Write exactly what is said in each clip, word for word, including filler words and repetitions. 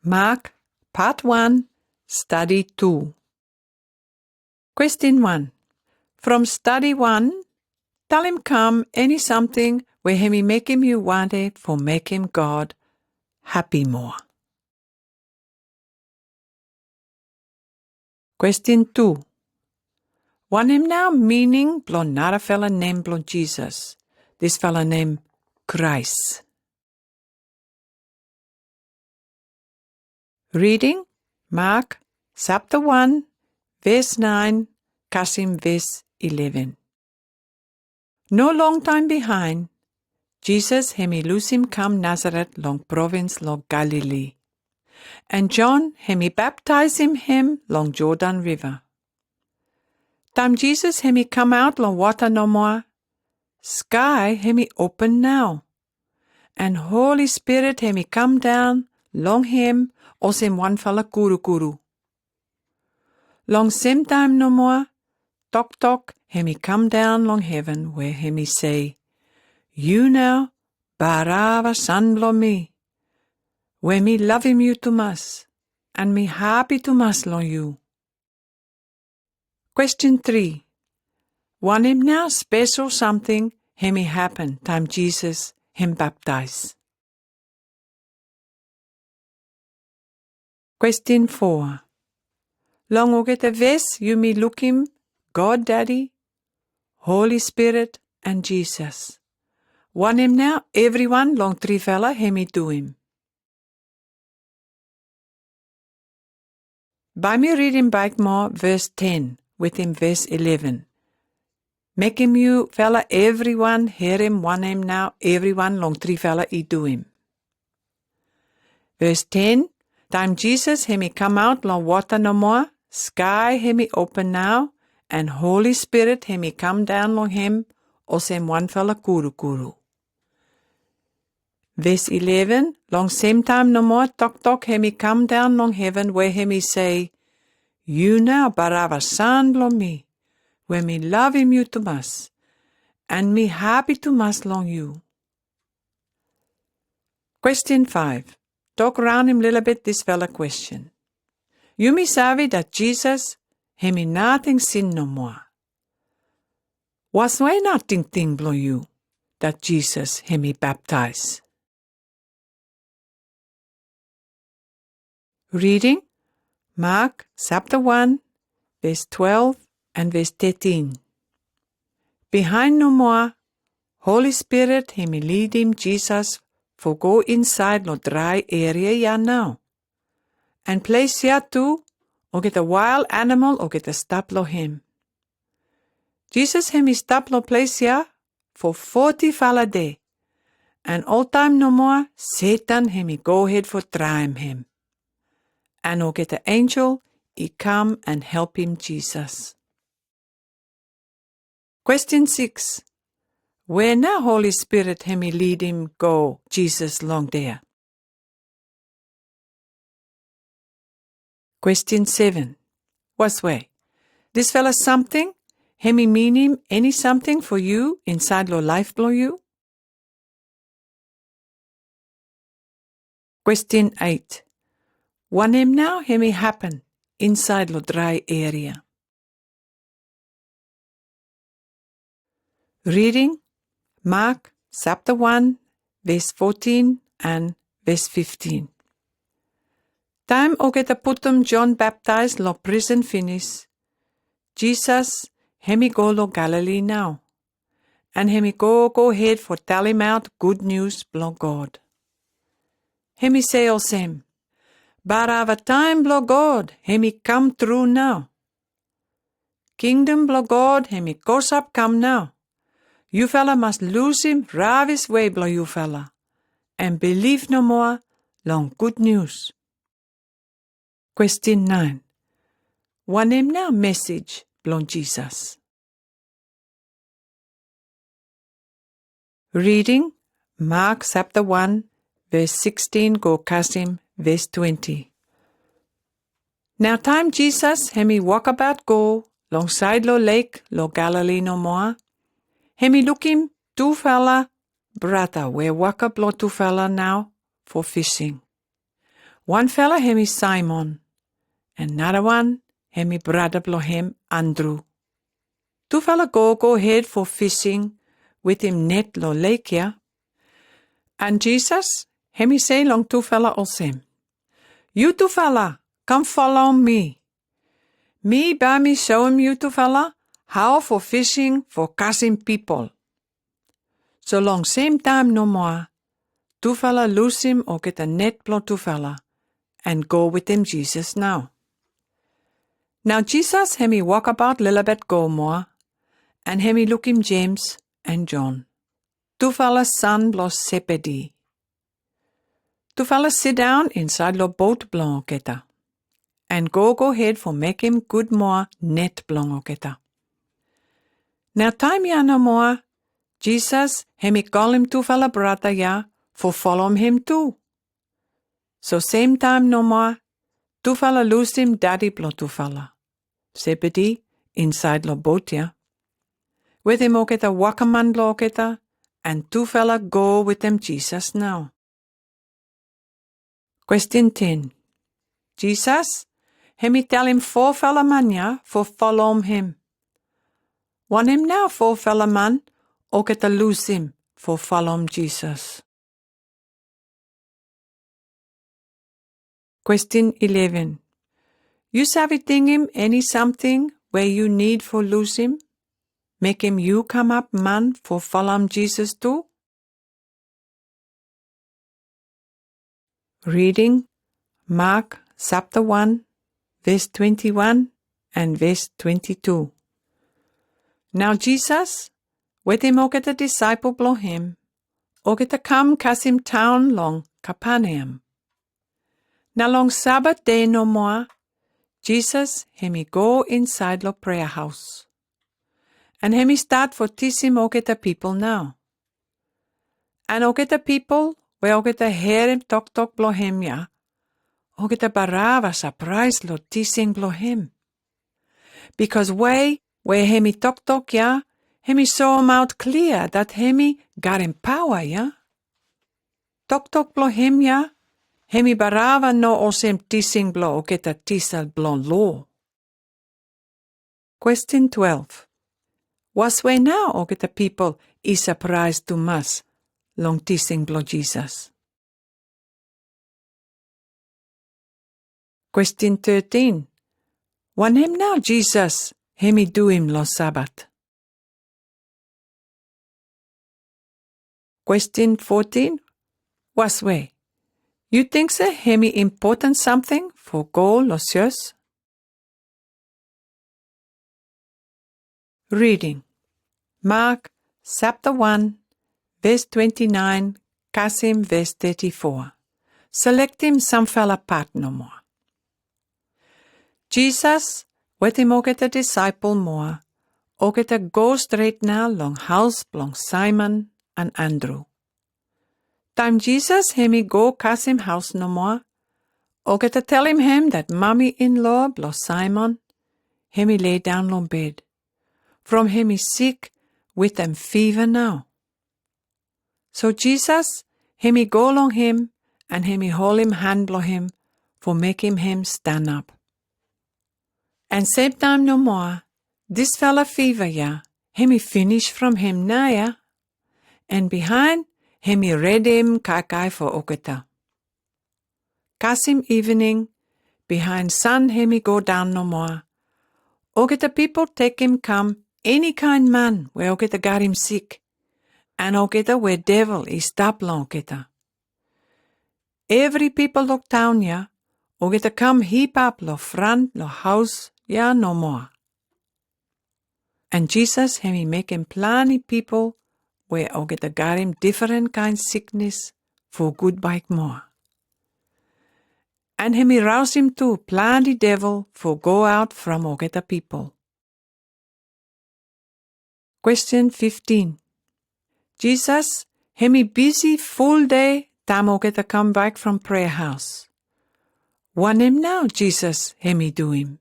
Mark, Part one, Study two. Question one. From Study one, tell him come any something where hemi make him you want it for make him God happy more. Question two. Wanem nau meaning blong nara fala nem blong Jesus? Dis fala nem Christ. Reading, Mark, chapter one, verse nine, kasem verse eleven. No long time behind, Jesus hemi lus him come Nazareth long province long Galilee. And John hemi baptize him long Jordan River. Time Jesus hemi come out long wata no more, sky hemi open nau. And Holy Spirit hemi come down long him olsem wan fala kurukuru. Long same time no more, toktok hemi come down long heaven where hemi say, "You nau barava Son blong mi, where mi love him you tumas, and mi happy tumas long you." Question three. Wanem nau special something hemi happen time Jesus hem baptize? Question four. Long ogeta verse yumi lukim God Daddy, Holy Spirit, and Jesus. Wanem nau everyone long tri fala hemi do him? Bae mi read him back more verse ten wetem verse eleven. Make him you fala everyone hear him wanem nau everyone long tri fala i do him. Verse ten, time Jesus hemi come out long wata no more, sky hemi open nau, and Holy Spirit hemi come down long him olsem wan fala kurukuru. Verse eleven, long same time no more toktok hemi come down long heaven where hemi say, "You nau barava Son blong mi, where mi love him you tumas, and mi happy tumas long you." Question five. Tok round him little bit dis fala question. Yumi sabi dat Jesus hemi nothing sin no more. Waswei nau tingting blong you dat Jesus hemi baptize? Reading, Mark chapter one, verse twelve and verse thirteen. Behind no more, Holy Spirit hemi lead him Jesus for go inside long dry area ya nau. And place ya tu, ogeta wild animal ogeta stap long him. Jesus hemi stap long place ya for forty fala day, and oltime no more Satan hemi go head for try him. And ogeta angel i come and help him Jesus. Question six. Where nau Holy Spirit hemi lead him go Jesus long dea? Question seven. Waswei, dis fala something hemi mean him any something for you inside long life blong you? Question eight. Wanem nau hemi happen inside long dry area? Reading, Mark chapter one, verse fourteen and verse fifteen. Time ogeta putum John baptize long prison finish, Jesus hemi go long Galilee nau. And hemi go go head for tell him out good news blong God. Hemi say olsem, barava time blong God hemi come tru nau. Kingdom blong God hemi close up come nau. You fala mas lose him ravis wei blong you fala, and believe no more long good news. Question nine. Wanem nau message blong Jesus? Reading, Mark chapter one, verse sixteen go kasem verse twenty. Now time Jesus hemi walk about go long side long lake long Galilee no more, hemi lukim two fala brata weh walk up long two fala nau for fishing. Wan fala hemi Simon, and nada wan hemi brada blong hem Andru. Tufala go gohed fo fising wetem net long lek ya. And Jesus hemi sei long tufala olsem, "Yu tufala, kam folom mi. Mi bae mi soem yu tufala hao fo fising fo kasem pipol." So long sem taem nomoa, tufala lusem olgeta net blong tufala, and go wetem Jesus nao. Nao Jesus hemi wakabaot lelebet go moa, and hemi lukim James and John, tufala san blong Sebedi. Tufala sidaon insaed long bot blong olgeta, and go gohed fo mekem gud moa net blong olgeta. Nao taem ya nomoa, Jesus hemi kolem tufala brada ya fo folom hem tu. So sem taem nomoa, tufala lusem dadi blong tufala, Sebedi, insaed long bot ya, wetem olgeta wakaman blong olgeta, and tufala go wetem Jesus nao. Question ten. Jesus hemi talem fo fala man ya fo folom hem. Wanem nao fo fala man olgeta lusem fo folom Jesus? Question eleven. Yu save tingim eni samting we yu nid fo lusem, mekem yu kamap man fo folom Jesus tu? Reading Mark sapta wan, ves twenty-wan and ves twenty-tu. Nao Jesus wetem olgeta disaepol blong hem, olgeta kam kasem taon long Kapernaum. Nao long Sabat dei nomoa, Jesus hemi go insaed long prea haos, and hemi stat fo tisem olgeta pipol nao. And olgeta pipol we olgeta herem toktok blong hem ya, olgeta barava sapraes long tising blong hem. Bikos wei we hemi toktok ya, hemi soemaot klia dat hemi garem paoa ya. Toktok blong hem ya hemi barava no olsem tising blong olgeta tisa blong loa. Question twelve. Waswe nao olgeta pipol i sapraes tumas long tising blong Jesus? Question thirteen. Wanem nao Jesus hemi duim long Sabat? Question fourteen. Waswe, yu ting se hemi impoten samting fo go long sios? Reading Mark sapta wan, ves twenty-naen kasem ves teti-foa. Selektem samfala pat nomoa. Jesus wetem olgeta disaepol moa, olgeta go stret nao long haos blong Simon and Andru. Taem Jesus hemi go kasem haos nomoa, olgeta telem hem dat mami-in-law blong Simon hemi lei daon long bed, from hemi sik wetem fiva nao. So Jesus hemi go long hem and hemi holem han blong hem fo mekem hem stanap. And semtaem nomoa, disfala fiva ya hemi finis from hem nao ya, and bihaen hemi redem kaikai fo olgeta. Kasem evening, bihaen san hemi go daon nomoa, olgeta pipol tekem kam eni kaen man we olgeta garim sik, and olgeta we devel i stap long olgeta. Evri pipol long taon ya, olgeta kam hipap long frant long haos ya nomoa. And Jesus hemi mekem plante pipol we olgeta garim difren kaen siknes fo gudbae moa. And hemi raosem tu plante devel fo go aot from olgeta pipol. Question fifteen. Jesus hemi bisi ful dei taem olgeta kam baek from prea haos. Wanem nao Jesus hemi duim?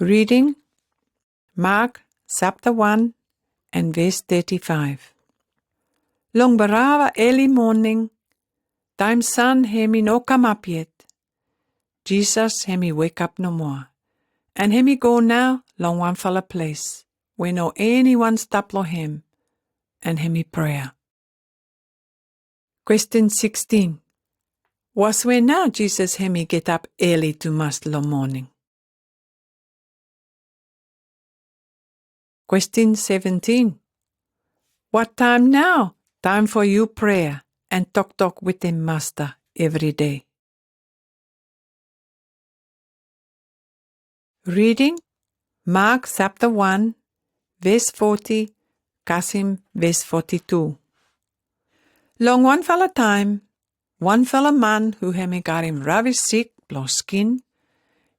Reading Mark sapta wan and ves teti-faef. Long barava eli moning, Taim sun hemi no kamap yet, Jesus hemi wekap nomoa, and hemi go nao long wan fala ples we no eniwan stap long hem, and hemi prea. Question sixteen. Waswe nao Jesus hemi getap eli tumas long moning. Question seventeen. What time nao? Time for you prea and toktok with the Masta every day. Reading Mark sapta wan, ves foti, kasim ves foti tu. Long wan fala taim, wan fala man hu hemi garim ravis sik blong skin,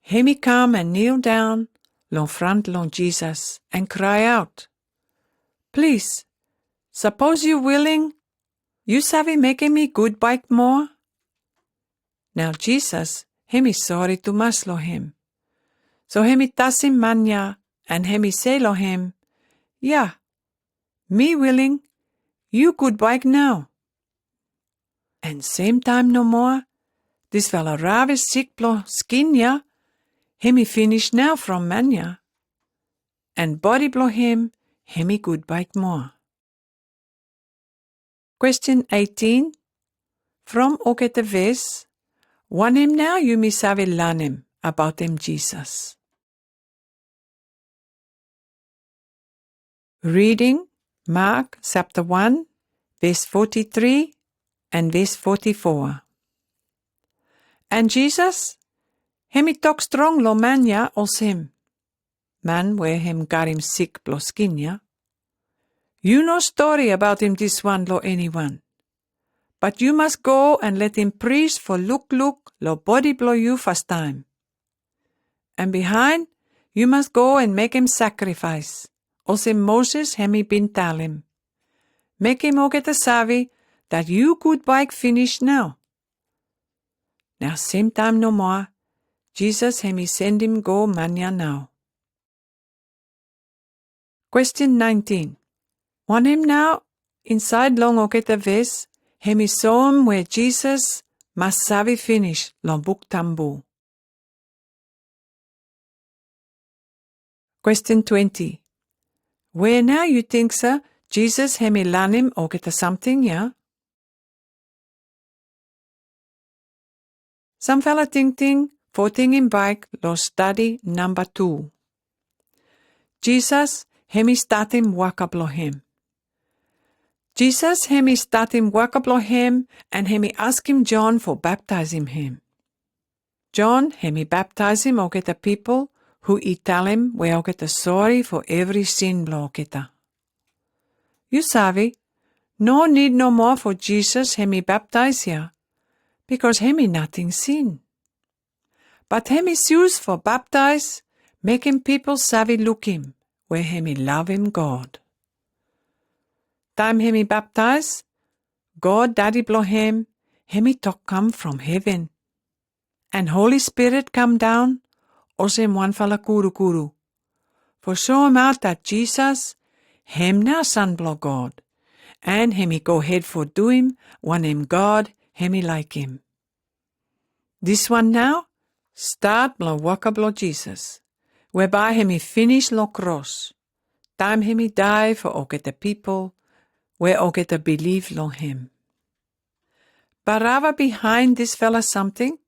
hemi kam and nil daun long frant long Jesus and krai aut, "Plis, sapos yu wiling, yu save mekem mi gud baek moa?" Nao Jesus hemi sore tumas long hem. So hemi tasim man ya and hemi se long hem, "Ya, mi wiling, yu gud baek nao." And sem taim nomoa, dis fala ravis sik blong skin ya, hemi finis nao from man ya, and bodi blong hem hemi gud baek moa. Question eighteen. From oketa ves, wanem nao yumi save lanem abaot em Jesus? Reading Mark sapta wan, ves foti tri and ves foti foa. And Jesus hemi tok strong long man ya olsem, man we hem garim sik blong skin ya, "Yu no stori abaot em dis wan long eniwan, but yu mas go and letem pris fo lukluk long bodi blong yu fastaim. And bihain yu mas go and mekem sakrifaes, olsem Moses hemi bin talem. Mekem oketa save dat yu gud baek finis nao." Nao sem taim nomoa, Jesus hemi sendem go man ya nao. Question nineteen. Wanem nao insaed long oketa ves hemi soem we Jesus mas save finis long buk tambu? Question twenty. Wea nao yu ting sa Jesus hemi lanem oketa samting ya? Sam fala tingting fo tingim baek long stadi namba tu. Jesus hemi statem waka blong hem. Jesus hemi statem waka blong hem and hemi askem John fo baptaesem hem. John hemi baptaesem oketa pipol hu i talem we oketa sore fo evri sin blong oketa. Yu save, no nid nomoa fo Jesus hemi baptaes ya, bikos hemi nating sin. But hemi sus fo baptaes mekem pipol save lukim we hemi lavem God. Taem hemi baptaes, God Dadi blong hem hemi tok kam from heven. And Holy Spirit kam daon olsem wan fala kurukuru fo soem aot dat Jesus hem nao San blong God, and hemi gohed fo duim wanem God hemi laekem. Dis wan nao stat blong waka blong Jesus, webae hemi finis long kros taem hemi dae fo oketa pipol we oketa bilif long hem. Barava bihaen dis fala samting,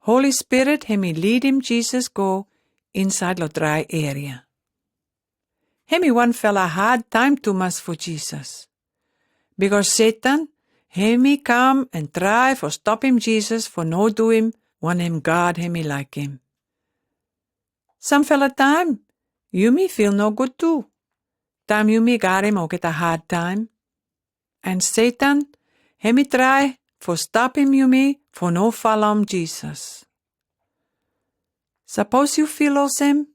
Holy Spirit hemi lidem Jesus go insaed long drae eria. Hemi wan fala had taem tumas fo Jesus, bikos Setan hemi kam and trae fo stopem Jesus fo no duim wanem God hemi laekem. Sam fala taem yumi fil nogud tu taem yumi garim oketa had taem. And Setan hemi trae fo stopem yumi fo no falom Jesus. Sapos yu fil olsem,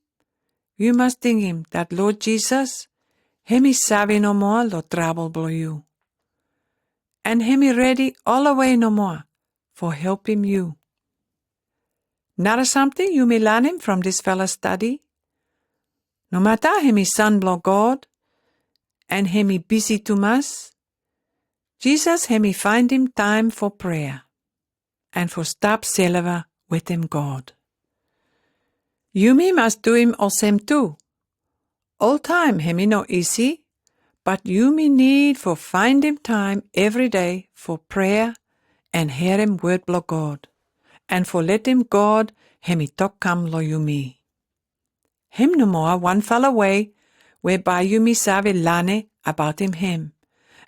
yu mas tingim dat Lord Jesus hemi save nomoa long trabol blong yu, and hemi redi olawei nomoa fo helpem yu. Nara samting yumi lanem from dis fala stadi. Nomata hemi San blong God and hemi bisi tumas, Jesus hemi faindem taem fo prea an fo stap silva wetem God. Yumi mas duim olsem tu. Oltaem hemi no isi, bat yumi nid fo faindem taem evri dei fo prea an herem word blo God, an fo letem God hemi tok kam lo yumi. Hem no moa wan fala wei whereby yumi save lane aboutem hem,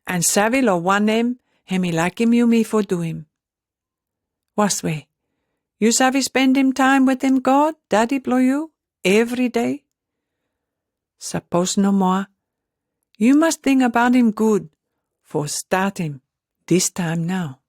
an save lo wanem hemi lakem yumi fo duim. Waswe, yu save spendem taem wetem God, Dadi blo yu, evri dei? Sapos no moa, yu mas ting aboutem gud fo statem dis taem nao.